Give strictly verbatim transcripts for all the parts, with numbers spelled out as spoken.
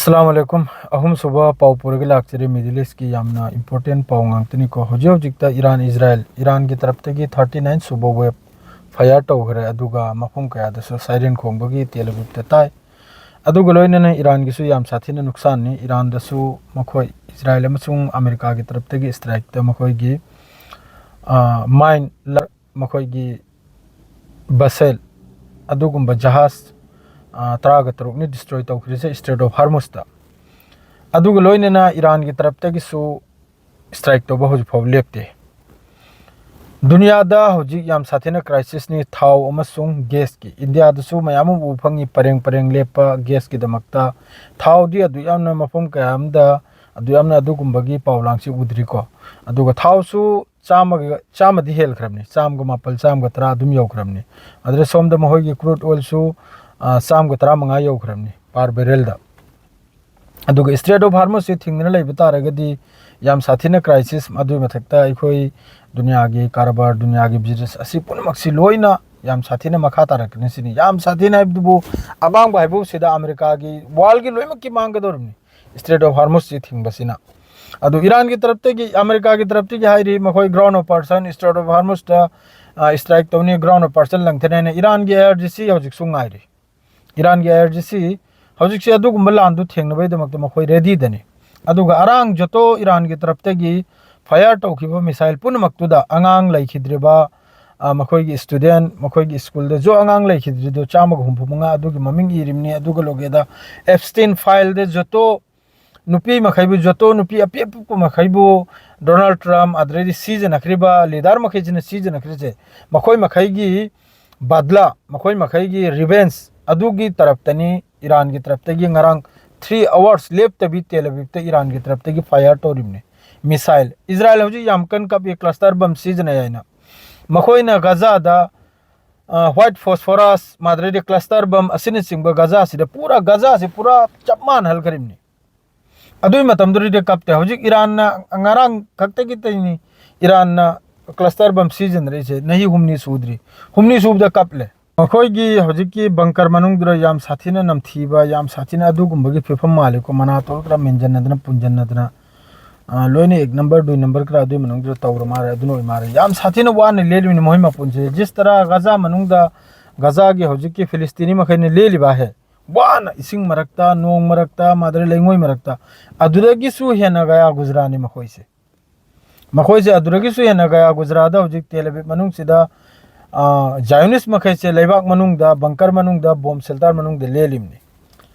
ꯑꯁꯂꯥꯃꯨ ꯑꯂꯥꯏꯀꯨꯝ꯫ ꯑꯍꯨꯝꯁꯨꯕ ꯄꯥꯎ ꯄꯨꯔꯒ ꯂꯥꯛꯆꯔꯤ꯫ Middle East ꯀꯤ ꯌꯥꯝꯅ important ꯄꯥꯎ ꯉꯥꯛꯇꯅꯤꯀꯣ꯫ ꯍꯧꯖꯤꯛ ꯍꯧꯖꯤꯛꯇ ꯏꯔꯥꯟ, ꯏꯖꯔꯥꯏꯜ, ꯏꯔꯥꯟꯒꯤ ꯇꯔꯞꯇꯒꯤ thirty nine ꯁꯨꯕ wave fire ꯇꯧꯈ꯭ꯔꯦ, ꯑꯗꯨꯒ ꯃꯐꯝ ꯀꯌꯥꯗꯁꯨ siren ꯈꯣꯡꯕꯒꯤ ꯇꯦꯜ ꯑꯕꯤꯕꯇ ꯇꯥꯏ꯫ ꯑꯗꯨꯒ ꯂꯣꯏꯅꯅ ꯏꯔꯥꯟꯒꯤꯁꯨ ꯌꯥꯝ ꯁꯥꯊꯤꯅ ꯅꯨꯛꯁꯥꯟꯅꯤ꯫ ꯏꯔꯥꯟꯗꯁꯨ ꯃꯈꯣꯏ ꯏꯖꯔꯥꯏꯜ ꯑꯃꯁꯨꯡ ꯑꯃꯦꯔꯤꯀꯥꯒꯤ ꯇꯔꯞꯇꯒꯤ strikeꯇ ꯃꯈꯣꯏꯒꯤ, ꯑ, mine ꯂ-, ꯃꯈꯣꯏꯒꯤ vessel, ꯑꯗꯨꯒꯨꯝꯕ ꯖꯍꯥꯖ, ꯑ, ꯇꯔꯥꯒ ꯇꯔꯨꯛꯅꯤ destroy ꯇꯧꯈ꯭ꯔꯤꯁꯦ Strait of Hormuzꯇ꯫ ꯑꯗꯨꯒ ꯂꯣꯏꯅꯅ ꯏꯔꯥꯟꯒꯤ ꯇꯔꯞꯇꯒꯤꯁꯨ strike ꯇꯧꯕ ꯍꯧꯖꯤꯛ ꯐꯥꯎꯕ ꯂꯦꯞꯇꯦ꯫ ꯗꯨꯅꯤꯌꯥꯗ ꯍꯧꯖꯤꯛ ꯌꯥꯝ ꯁꯥꯊꯤꯅ crisisꯅꯤ, ꯊꯥꯎ ꯑꯃꯁꯨꯡ gasꯀꯤ꯫ ꯏꯟꯗꯤꯌꯥꯗꯁꯨ ꯃꯌꯥꯝ ꯑꯃ ꯎꯕ ꯐꯪꯉꯤ, ꯄꯔꯦꯡ ꯄꯔꯦꯡ ꯂꯦꯞꯄ gasꯀꯤꯗꯃꯛꯇ꯫ ꯊꯥꯎꯗꯤ ꯑꯗꯨ ꯌꯥꯝꯅ ꯃꯐꯝ ꯀꯌꯥ ꯑꯃꯗ ꯑꯗꯨ ꯌꯥꯝꯅ ꯑꯗꯨꯒꯨꯝꯕꯒꯤ ꯄꯥꯎ ꯂꯥꯡꯁꯤ ꯎꯗ꯭ꯔꯤꯀꯣ꯫ ꯑꯗꯨꯒ ꯊꯥꯎꯁꯨ ꯆꯥꯝꯃꯒ, ꯆꯥꯝꯃꯗꯤ ꯍꯦꯜꯈ꯭ꯔꯕꯅꯤ, ꯆꯥꯝꯃꯒ ꯃꯥꯄꯜ, ꯆꯥꯝꯃꯒ ꯇꯔꯥ ꯑꯗꯨꯝ ꯌꯧꯈ꯭ꯔꯕꯅꯤ꯫ ꯑꯗꯨꯗ ꯁꯣꯝꯗ ꯃꯈꯣꯏꯒꯤ crude oilꯁꯨ, ꯑ, ꯆꯥꯝꯃꯒ ꯇꯔꯥꯃꯉꯥ ꯌꯧꯈ꯭ꯔꯕꯅꯤ per barrelꯗ꯫ ꯑꯗꯨꯒ Strait of Hormuzꯁꯤ ꯊꯤꯡꯗꯨꯅ ꯂꯩꯕ ꯇꯥꯔꯒꯗꯤ ꯌꯥꯝ ꯁꯥꯊꯤꯅ crisis, ꯑꯗꯨꯒꯤ ꯃꯊꯛꯇ ꯑꯩꯈꯣꯏ ꯗꯨꯅꯤꯌꯥꯒꯤ ꯀꯔꯕꯥꯔ, ꯗꯨꯅꯤꯌꯥꯒꯤ business ꯑꯁꯤ ꯄꯨꯝꯅꯃꯛꯁꯤ ꯂꯣꯏꯅ ꯌꯥꯝ ꯁꯥꯊꯤꯅ ꯃꯈꯥ ꯇꯥꯔꯛꯀꯅꯤ ꯁꯤꯅꯤ꯫ ꯌꯥꯝ ꯁꯥꯊꯤꯅ ꯍꯥꯏꯕꯗꯨꯕꯨ ꯑꯃꯥꯡꯕ ꯍꯥꯏꯕꯁꯤꯗ ꯑꯃꯦꯔꯤꯀꯥꯒꯤ, worldꯀꯤ ꯂꯣꯏꯅꯃꯛꯀꯤ ꯃꯥꯡꯒꯗꯧꯔꯤꯕꯅꯤ Strait of Hormuzꯁꯤ ꯊꯤꯡꯕꯁꯤꯅ꯫ ꯑꯗꯨ ꯏꯔꯥꯟꯒꯤ ꯇꯔꯞꯇꯒꯤ, ꯑꯃꯦꯔꯤꯀꯥꯒꯤ ꯇꯔꯞꯇꯒꯤ ꯍꯥꯏꯔꯤ, ꯃꯈꯣꯏ ground operation Strait of Hormuzꯇ, ꯑ, strike ꯇꯧꯅꯤ, ground operation ꯂꯪꯊꯅꯤ ꯍꯥꯏꯅ꯫ ꯏꯔꯥꯟꯒꯤ IRGC ꯍꯧꯖꯤꯛꯁꯨ ꯉꯥꯏꯔꯤ꯫ ꯏꯔꯥꯟꯒꯤ IRGC ꯍꯧꯖꯤꯛꯁꯦ ꯑꯗꯨꯒꯨꯝꯕ ꯂꯥꯟꯗꯨ ꯊꯦꯡꯅꯕꯒꯤꯗꯃꯛꯇ ꯃꯈꯣꯏ readyꯗꯅꯤ꯫ ꯑꯗꯨꯒ ꯑꯔꯥꯡ ꯖꯣꯇꯣ ꯏꯔꯥꯟꯒꯤ ꯇꯔꯞꯇꯒꯤ fire ꯇꯧꯈꯤꯕ missile ꯄꯨꯝꯅꯃꯛꯇꯨꯗ ꯑꯉꯥꯡ ꯂꯩꯈꯤꯗ꯭ꯔꯤꯕ, ꯑ, ꯃꯈꯣꯏꯒꯤ student, ꯃꯈꯣꯏꯒꯤ schoolꯗꯁꯨ ꯑꯉꯥꯡ ꯂꯩꯈꯤꯗ꯭ꯔꯤꯗꯣ ꯆꯥꯝꯃꯒ ꯍꯨꯝꯐꯨ ꯃꯉꯥ ꯑꯗꯨꯒꯤ ꯃꯃꯤꯡ ꯏꯔꯤꯕꯅꯤ꯫ ꯑꯗꯨꯒ ꯂꯣꯒꯦꯗ Epstein fileꯗ ꯖꯣꯇꯣ ꯅꯨꯄꯤ ꯃꯈꯩꯕꯨ, ꯖꯣꯇꯣ ꯅꯨꯄꯤ ꯑꯄꯤꯛ ꯑꯄꯤꯛꯄ ꯃꯈꯩꯕꯨ Donald Trump ꯑꯗꯨꯗꯩꯗꯤ ꯁꯤꯖꯤꯟꯅꯈ꯭ꯔꯤꯕ leader ꯃꯈꯩꯁꯤꯅ ꯁꯤꯖꯤꯟꯅꯈ꯭ꯔꯤꯁꯦ, ꯃꯈꯣꯏ ꯃꯈꯩꯒꯤ ꯕꯗꯂꯥ, ꯃꯈꯣꯏ ꯃꯈꯩꯒꯤ revenge ꯑꯗꯨꯒꯤ ꯇꯔꯞꯇꯅꯤ꯫ ꯏꯔꯥꯟꯒꯤ ꯇꯔꯞꯇꯒꯤ ꯉꯔꯥꯡ three hours ꯂꯦꯞꯇꯕꯤ ꯇꯦꯜ ꯑꯕꯤꯕꯇ ꯏꯔꯥꯟꯒꯤ ꯇꯔꯞꯇꯒꯤ fire ꯇꯧꯔꯤꯕꯅꯤ missile꯫ ꯏꯖꯔꯥꯏꯜ ꯍꯧꯖꯤꯛ ꯌꯥꯝ ꯀꯟꯅ ꯀꯞꯄꯤ, cluster bomb ꯁꯤꯖꯤꯟꯅꯩ ꯍꯥꯏꯅ꯫ ꯃꯈꯣꯏꯅ ꯒꯖꯥꯗ, ꯑ, white phosphorus, ꯃꯥꯗ꯭ꯔꯩꯗ cluster bomb ꯑꯁꯤꯅꯆꯤꯡꯕ ꯒꯖꯥꯁꯤꯗ ꯄꯨꯔꯥ, ꯒꯖꯥꯁꯤ ꯄꯨꯔꯥ ꯆꯞ ꯃꯥꯟꯅꯍꯜꯈ꯭ꯔꯤꯕꯅꯤ꯫ ꯑꯗꯨꯒꯤ ꯃꯇꯝꯗꯨꯗꯗꯤ ꯀꯞꯇꯦ꯫ ꯍꯧꯖꯤꯛ ꯏꯔꯥꯟꯅ ꯉꯔꯥꯡ ꯈꯛꯇꯒꯤ ꯇꯩꯅꯤ ꯏꯔꯥꯟꯅ cluster bomb ꯁꯤꯖꯤꯟꯅꯔꯛꯏꯁꯦ, ꯆꯍꯤ ꯍꯨꯝꯅꯤ ꯁꯨꯗ꯭ꯔꯤ꯫ ꯍꯨꯝꯅꯤ ꯁꯨꯕꯗ ꯀꯞꯂꯦ꯫ ꯃꯈꯣꯏꯒꯤ ꯍꯧꯖꯤꯛꯀꯤ ꯕꯪꯀꯔ ꯃꯅꯨꯡꯗꯨꯗ ꯌꯥꯝ ꯁꯥꯊꯤꯅ ꯅꯝꯊꯤꯕ, ꯌꯥꯝ ꯁꯥꯊꯤꯅ ꯑꯗꯨꯒꯨꯝꯕꯒꯤ ꯐꯤꯕꯝ ꯃꯥꯜꯂꯤꯀꯣ꯫ ꯃꯅꯥꯇꯣꯟ ꯈꯔ ꯃꯦꯟꯁꯤꯟꯅꯗꯅ, ꯄꯨꯟꯁꯤꯟꯅꯗꯅ, ꯑ, ꯂꯣꯏꯅ ꯑꯦꯛ ꯅꯝꯕꯔ, ꯗꯨꯏ ꯅꯝꯕꯔ ꯈꯔ ꯑꯗꯨꯏ ꯃꯅꯨꯡꯗꯨꯗ ꯇꯧꯔ ꯃꯥꯜꯂꯦ, ꯑꯗꯨꯅ ꯑꯣꯏ ꯃꯥꯜꯂꯦ꯫ ꯌꯥꯝ ꯁꯥꯊꯤꯅ ꯋꯥꯅ ꯂꯦꯜꯂꯤꯕꯅꯤ ꯃꯈꯣꯏ ꯃꯄꯨꯟꯁꯦ꯫ ꯖꯤꯁ ꯇꯔꯥ ꯒꯖꯥ ꯃꯅꯨꯡꯗ, ꯒꯖꯥꯒꯤ ꯍꯧꯖꯤꯛꯀꯤ ꯐꯤꯂꯤꯁꯇꯤꯅꯤ ꯃꯈꯩꯅ ꯂꯦꯜꯂꯤꯕ ꯍꯦ, ꯋꯥꯅ ꯏꯁꯤꯡ ꯃꯔꯛꯇ, ꯅꯣꯡ ꯃꯔꯛꯇ, ꯃꯥꯗꯔ ꯂꯩꯉꯣꯏ ꯃꯔꯛꯇ, ꯑꯗꯨꯗꯒꯤꯁꯨ ꯍꯦꯟꯅ ꯒꯌꯥ ꯒꯨꯖꯔꯥꯅꯤ ꯃꯈꯣꯏꯁꯦ꯫ ꯃꯈꯣꯏꯁꯦ ꯑꯗꯨꯗꯒꯤꯁꯨ ꯍꯦꯟꯅ ꯒꯌꯥ ꯒꯨꯖꯔꯥꯗ ꯍꯧꯖꯤꯛ ꯇꯦꯜ ꯑꯕꯤꯕ ꯃꯅꯨꯡꯁꯤꯗ, ꯑ, ꯖꯥꯏꯌꯣꯅꯤꯁ ꯃꯈꯩꯁꯦ ꯂꯩꯕꯥꯛ ꯃꯅꯨꯡꯗ, ꯕꯪꯀꯔ ꯃꯅꯨꯡꯗ, ꯕꯣꯝ ꯁꯦꯜꯇꯔ ꯃꯅꯨꯡꯗ ꯂꯦꯜꯂꯤꯕꯅꯤ꯫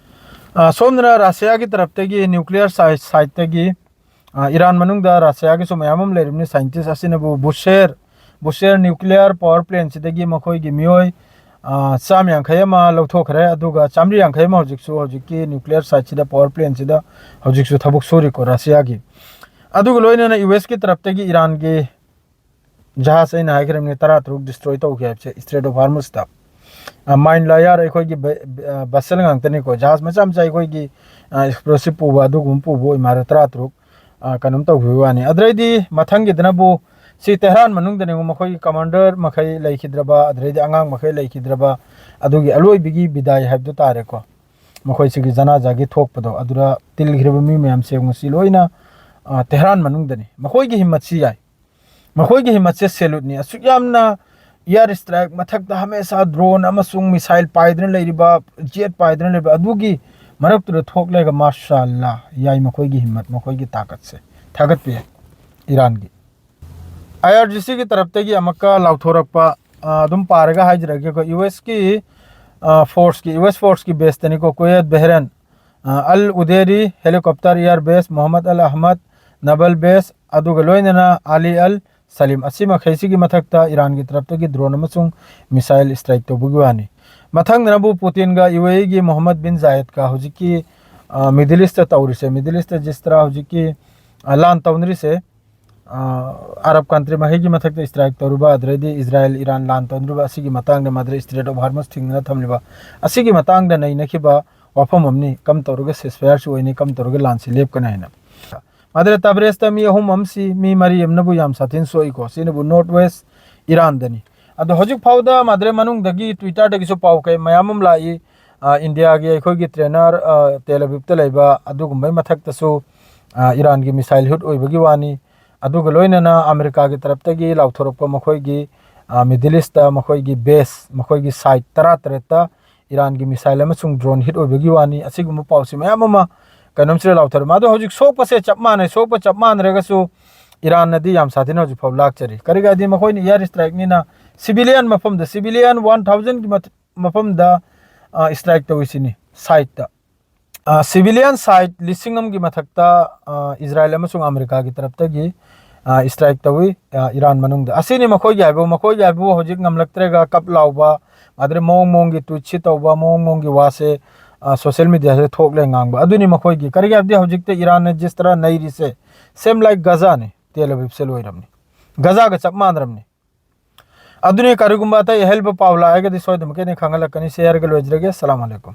ꯑ, ꯁꯣꯝꯗꯅ ꯔꯁꯤꯌꯥꯒꯤ ꯇꯔꯞꯇꯒꯤ ꯅ꯭ꯌꯨꯀ꯭ꯂꯤꯌꯔ ꯁꯥꯏ-, ꯁꯥꯏꯠꯇꯒꯤ, ꯑ, ꯏꯔꯥꯟ ꯃꯅꯨꯡꯗ ꯔꯁꯤꯌꯥꯒꯤꯁꯨ ꯃꯌꯥꯝ ꯑꯃ ꯂꯩꯔꯤꯕꯅꯤ꯫ ꯁꯥꯏꯟꯇꯤꯁ ꯑꯁꯤꯅꯕꯨ ꯕꯨꯁꯦꯔ, ꯕꯨꯁꯦꯔ ꯅ꯭ꯌꯨꯀ꯭ꯂꯤꯌꯔ ꯄꯋꯥꯔ ꯄ꯭ꯂꯦꯟꯁꯤꯗꯒꯤ ꯃꯈꯣꯏꯒꯤ ꯃꯤꯑꯣꯏ, ꯑ, ꯆꯥꯝꯃ ꯌꯥꯡꯈꯩ ꯑꯃ ꯂꯧꯊꯣꯛꯈ꯭ꯔꯦ, ꯑꯗꯨꯒ ꯆꯥꯝꯃꯔꯤ ꯌꯥꯡꯈꯩ ꯑꯃ ꯍꯧꯖꯤꯛꯁꯨ ꯍꯧꯖꯤꯛꯀꯤ ꯅ꯭ꯌꯨꯀ꯭ꯂꯤꯌꯔ ꯁꯥꯏꯠꯁꯤꯗ, ꯄꯋꯥꯔ ꯄ꯭ꯂꯦꯟꯁꯤꯗ ꯍꯧꯖꯤꯛꯁꯨ ꯊꯕꯛ ꯁꯨꯔꯤꯀꯣ ꯔꯁꯤꯌꯥꯒꯤ꯫ ꯑꯗꯨꯒ ꯂꯣꯏꯅꯅ ꯌꯨ ꯑꯦꯁꯀꯤ ꯇꯔꯞꯇꯒꯤ ꯏꯔꯥꯟꯒꯤ ꯖꯍꯥꯖ ꯑꯩꯅ ꯍꯥꯏꯈ꯭ꯔꯕꯅꯤ ꯇꯔꯥ ꯇꯔꯨꯛ ꯗꯤꯁꯇ꯭ꯔꯣꯏ ꯇꯧꯈꯤ ꯍꯥꯏꯕꯁꯦ ꯏꯁꯇ꯭ꯔꯦꯠ ꯑꯣꯐ ꯍꯥꯔꯃꯨꯁꯇ꯫ ꯃꯥꯏꯟ ꯂꯥꯌꯥꯔ ꯑꯩꯈꯣꯏꯒꯤ ꯕ-, ꯑ, ꯕꯁꯦꯜ ꯉꯥꯛꯇꯅꯤꯀꯣ, ꯖꯍꯥꯖ ꯃꯆꯥ ꯃꯆꯥ ꯑꯩꯈꯣꯏꯒꯤ, ꯑ, ꯑꯦꯛꯁꯄ꯭ꯂꯣꯁꯤꯞ ꯄꯨꯕ ꯑꯗꯨꯒꯨꯝꯕ ꯄꯨꯕ ꯑꯣꯏ ꯃꯥꯜꯂꯦ ꯇꯔꯥ ꯇꯔꯨꯛ, ꯑ, ꯀꯩꯅꯣꯝ ꯇꯧꯈꯤꯕ ꯋꯥꯅꯤ꯫ ꯑꯗꯨꯗꯩꯗꯤ ꯃꯊꯪꯒꯤꯗꯅꯕꯨ ꯁꯤ ꯇꯦꯍꯔꯥꯟ ꯃꯅꯨꯡꯗꯅꯤꯉꯣ ꯃꯈꯣꯏꯒꯤ ꯀꯃꯥꯟꯗꯔ ꯃꯈꯩ ꯂꯩꯈꯤꯗ꯭ꯔꯕ, ꯑꯗꯨꯗꯩꯗꯤ ꯑꯉꯥꯡ ꯃꯈꯩ ꯂꯩꯈꯤꯗ꯭ꯔꯕ, ꯑꯗꯨꯒꯤ ꯑꯂꯣꯏꯕꯒꯤ ꯕꯤꯗꯥꯏ ꯍꯥꯏꯕꯗꯨ ꯇꯥꯔꯦꯀꯣ꯫ ꯃꯈꯣꯏꯁꯤꯒꯤ ꯖꯅꯥꯖꯥꯒꯤ ꯊꯣꯛꯄꯗꯣ ꯑꯗꯨꯗ ꯇꯤꯜꯈ꯭ꯔꯤꯕ ꯃꯤ ꯃꯌꯥꯝꯁꯦ ꯉꯁꯤ ꯂꯣꯏꯅ, ꯑ, ꯇꯦꯍꯔꯥꯟ ꯃꯅꯨꯡꯗꯅꯤ꯫ ꯃꯈꯣꯏꯒꯤ ꯍꯤꯝꯃꯠꯁꯤ ꯌꯥꯏ꯫ ꯃꯈꯣꯏꯒꯤ ꯍꯤꯝꯃꯠꯁꯦ ꯁꯦꯂꯨꯠꯅꯤ꯫ ꯑꯁꯨꯛ ꯌꯥꯝꯅ ꯏꯌꯥꯔ ꯏꯁꯇ꯭ꯔꯥꯏꯛ ꯃꯊꯛꯇ ꯍꯃꯦꯁꯥ ꯗ꯭ꯔꯣꯟ ꯑꯃꯁꯨꯡ ꯃꯤꯁꯥꯏꯜ ꯄꯥꯏꯗꯨꯅ ꯂꯩꯔꯤꯕ, ꯖꯦꯠ ꯄꯥꯏꯗꯨꯅ ꯂꯩꯔꯤꯕ ꯑꯗꯨꯒꯤ ꯃꯔꯛꯇꯨꯗ ꯊꯣꯛꯂꯒ ꯃꯥꯁꯥꯜꯂꯥ ꯌꯥꯏ ꯃꯈꯣꯏꯒꯤ ꯍꯤꯝꯃꯠ, ꯃꯈꯣꯏꯒꯤ ꯇꯥꯀꯠꯁꯦ꯫ ꯊꯥꯒꯠꯄꯤ ꯏꯔꯥꯟꯒꯤ꯫ ꯑꯥꯏ ꯑꯥꯔ ꯖꯤ ꯁꯤꯒꯤ ꯇꯔꯞꯇꯒꯤ ꯑꯃꯨꯛꯀ ꯂꯥꯎꯊꯣꯔꯛꯄ, ꯑ, ꯑꯗꯨꯝ ꯄꯥꯔꯒ ꯍꯥꯏꯖꯔꯛꯑꯒꯦꯀꯣ꯫ ꯌꯨ ꯑꯦꯁꯀꯤ, ꯑ, ꯐꯣꯔꯁꯀꯤ, ꯌꯨ ꯑꯦꯁ ꯐꯣꯔꯁꯀꯤ ꯕꯦꯁꯇꯅꯤꯀꯣ, ꯀꯨꯋꯦꯠ ꯕꯦꯍꯔꯦꯟ, ꯑ, ꯑꯜ ꯎꯗꯦꯔꯤ ꯍꯦꯂꯤꯀꯣꯞꯇꯔ ꯏꯌꯥꯔ ꯕꯦꯁ, ꯃꯣꯍꯝꯃꯗ ꯑꯜ ꯑꯍꯃꯗ ꯅꯕꯜ ꯕꯦꯁ, ꯑꯗꯨꯒ ꯂꯣꯏꯅꯅ ꯑꯂꯤ ꯑꯜ ꯁꯂꯤꯝ, ꯑꯁꯤ ꯃꯈꯩꯁꯤꯒꯤ ꯃꯊꯛꯇ ꯏꯔꯥꯟꯒꯤ ꯇꯔꯞꯇꯒꯤ ꯗ꯭ꯔꯣꯟ ꯑꯃꯁꯨꯡ ꯃꯤꯁꯥꯏꯜ ꯏꯁꯇ꯭ꯔꯥꯏꯛ ꯇꯧꯕꯒꯤ ꯋꯥꯅꯤ꯫ ꯃꯊꯪꯗꯅꯕꯨ ꯄꯨꯇꯤꯟꯒ ꯌꯨ ꯑꯦ ꯏꯒꯤ ꯃꯣꯍꯝꯃꯗ ꯕꯤꯟ ꯖꯥꯌꯦꯗꯀ ꯍꯧꯖꯤꯛꯀꯤ, ꯑ, ꯃꯤꯗꯜ ꯏꯁꯇ ꯇꯧꯔꯤꯁꯦ, ꯃꯤꯗꯜ ꯏꯁꯇ ꯖꯤꯁ ꯇꯔꯥ ꯍꯧꯖꯤꯛꯀꯤ, ꯑ, ꯂꯥꯟ ꯇꯧꯅꯔꯤꯁꯦ, ꯑ, ꯑꯔꯕ ꯀꯟꯇ꯭ꯔꯤ ꯃꯈꯩꯒꯤ ꯃꯊꯛꯇ ꯏꯁꯇ꯭ꯔꯥꯏꯛ ꯇꯧꯔꯤꯕ, ꯑꯗꯨꯗꯩꯗꯤ ꯏꯖꯔꯥꯌꯦꯜ ꯏꯔꯥꯟ ꯂꯥꯟ ꯇꯧꯅꯔꯤꯕ, ꯑꯁꯤꯒꯤ ꯃꯇꯥꯡꯗ ꯃꯗꯨꯗ ꯏꯁꯇ꯭ꯔꯦꯠ ꯑꯣꯐ ꯍꯥꯔꯃꯁ ꯊꯤꯡꯗꯨꯅ ꯊꯝꯂꯤꯕ, ꯑꯁꯤꯒꯤ ꯃꯇꯥꯡꯗ ꯅꯩꯅꯈꯤꯕ ꯋꯥꯐꯝ ꯑꯃꯅꯤ꯫ ꯀꯝ ꯇꯧꯔꯒ ꯁꯤꯁꯐꯥꯌꯔꯁꯤ ꯑꯣꯏꯅꯤ, ꯀꯝ ꯇꯧꯔꯒ ꯂꯥꯟꯁꯤ ꯂꯦꯞꯀꯅꯤ ꯍꯥꯏꯅ꯫ ꯃꯗꯨꯗ ꯇꯕꯔꯦꯁꯇ ꯃꯤ ꯑꯍꯨꯝ ꯑꯃꯁꯤ, ꯃꯤ ꯃꯔꯤ ꯑꯃꯅꯕꯨ ꯌꯥꯝ ꯁꯥꯊꯤꯅ ꯁꯣꯛꯏꯀꯣ꯫ ꯁꯤꯅꯕꯨ ꯅꯣꯔꯠ ꯋꯦꯁ ꯏꯔꯥꯟꯗꯅꯤ꯫ ꯑꯗꯣ ꯍꯧꯖꯤꯛ ꯐꯥꯎꯗ ꯃꯥꯗ꯭ꯔꯦ ꯃꯅꯨꯡꯗꯒꯤ Twitter-ꯗꯒꯤꯁꯨ ꯄꯥꯎ ꯀꯩ ꯃꯌꯥꯝ ꯑꯃ ꯂꯥꯛꯏ꯫ ꯑ, ꯏꯟꯗꯤꯌꯥꯒꯤ ꯑꯩꯈꯣꯏꯒꯤ trainer, ꯑ, ꯇꯦꯜ ꯑꯕꯤꯕꯇ ꯂꯩꯕ ꯑꯗꯨꯒꯨꯝꯕꯩ ꯃꯊꯛꯇꯁꯨ, ꯑ, ꯏꯔꯥꯟꯒꯤ missile hit ꯑꯣꯏꯕꯒꯤ ꯋꯥꯅꯤ꯫ ꯑꯗꯨꯒ ꯂꯣꯏꯅꯅ ꯑꯃꯦꯔꯤꯀꯥꯒꯤ ꯇꯔꯞꯇꯒꯤ ꯂꯥꯎꯊꯣꯔꯛꯄ ꯃꯈꯣꯏꯒꯤ, ꯑ, Middle East-ꯇ ꯃꯈꯣꯏꯒꯤ base, ꯃꯈꯣꯏꯒꯤ site ꯇꯔꯥꯇꯔꯦꯠꯇ ꯏꯔꯥꯟꯒꯤ missile ꯑꯃꯁꯨꯡ drone hit ꯑꯣꯏꯕꯒꯤ ꯋꯥꯅꯤ꯫ ꯑꯁꯤꯒꯨꯝꯕ ꯄꯥꯎꯁꯤ ꯃꯌꯥꯝ ꯑꯃ ꯀꯩꯅꯣꯝꯁꯤꯗ ꯂꯥꯎꯊꯣꯔꯛꯑꯦ꯫ ꯑꯗꯣ ꯍꯧꯖꯤꯛ ꯁꯣꯛꯄꯁꯦ ꯆꯞ ꯃꯥꯟꯅꯩ꯫ ꯁꯣꯛꯄ ꯆꯞ ꯃꯥꯟꯅꯔꯒꯁꯨ ꯏꯔꯥꯟꯅꯗꯤ ꯌꯥꯝ ꯁꯥꯊꯤꯅ ꯍꯧꯖꯤꯛ ꯐꯥꯎ ꯂꯥꯛꯆꯔꯤ꯫ ꯀꯔꯤꯒꯤꯗꯤ ꯃꯈꯣꯏꯅ air strike-ꯅꯤꯅ civilian ꯃꯐꯝꯗ, civilian one thousand-ꯒꯤ ꯃꯊ-, ꯃꯐꯝꯗ, ꯑ, strike ꯇꯧꯏꯁꯤꯅꯤ, site-ꯇ꯫ ꯑ, civilian site ꯂꯤꯁꯤꯡ ꯑꯃꯒꯤ ꯃꯊꯛꯇ, ꯑ, ꯏꯖꯔꯥꯏꯜ ꯑꯃꯁꯨꯡ ꯑꯃꯦꯔꯤꯀꯥꯒꯤ ꯇꯔꯞꯇꯒꯤ, ꯑ, strike ꯇꯧꯏ, ꯑ, ꯏꯔꯥꯟ ꯃꯅꯨꯡꯗ꯫ ꯑꯁꯤꯅꯤ ꯃꯈꯣꯏꯒꯤ ꯍꯥꯏꯕꯨ, ꯃꯈꯣꯏꯒꯤ ꯍꯥꯏꯕꯨ ꯍꯧꯖꯤꯛ ꯉꯝꯂꯛꯇ꯭ꯔꯦꯒ ꯀꯞ ꯂꯥꯎꯕ, ꯑꯗꯨꯗꯩ ꯃꯑꯣꯡ ꯃꯑꯣꯡꯒꯤ tweet-ꯁꯤ ꯇꯧꯕ, ꯃꯑꯣꯡ ꯃꯑꯣꯡꯒꯤ ꯋꯥꯁꯦ, ꯑ, social media-ꯁꯤꯗ ꯊꯣꯛꯂꯦ ꯉꯥꯡꯕ꯫ ꯑꯗꯨꯅꯤ ꯃꯈꯣꯏꯒꯤ꯫ ꯀꯔꯤꯒꯤ ꯍꯥꯏꯕꯗꯤ ꯍꯧꯖꯤꯛꯇ ꯏꯔꯥꯟꯅ ꯖꯤꯁ ꯇꯔꯥ ꯅꯩꯔꯤꯁꯦ same like Gaza-ꯅꯤ, ꯇꯦꯜ ꯑꯕꯤꯕꯁꯦ ꯂꯣꯏꯔꯝꯅꯤ꯫ ꯒꯖꯥꯒ ꯆꯞ ꯃꯥꯟꯅꯔꯝꯅꯤ꯫ ꯑꯗꯨꯅꯤ ꯀꯔꯤꯒꯨꯝꯕ ꯑꯇꯩ ꯑꯍꯦꯟꯕ ꯄꯥꯎ ꯂꯥꯛꯑꯒꯗꯤ ꯁꯣꯏꯗꯅꯃꯛꯀꯤ ꯑꯩꯅ ꯈꯪꯍꯜꯂꯛꯀꯅꯤ꯫ ꯁꯤ ꯍꯥꯏꯔꯒ ꯂꯣꯏꯖꯔꯒꯦ꯫ ꯑꯁꯂꯥꯃꯨ ꯑꯂꯩꯀꯨꯝ꯫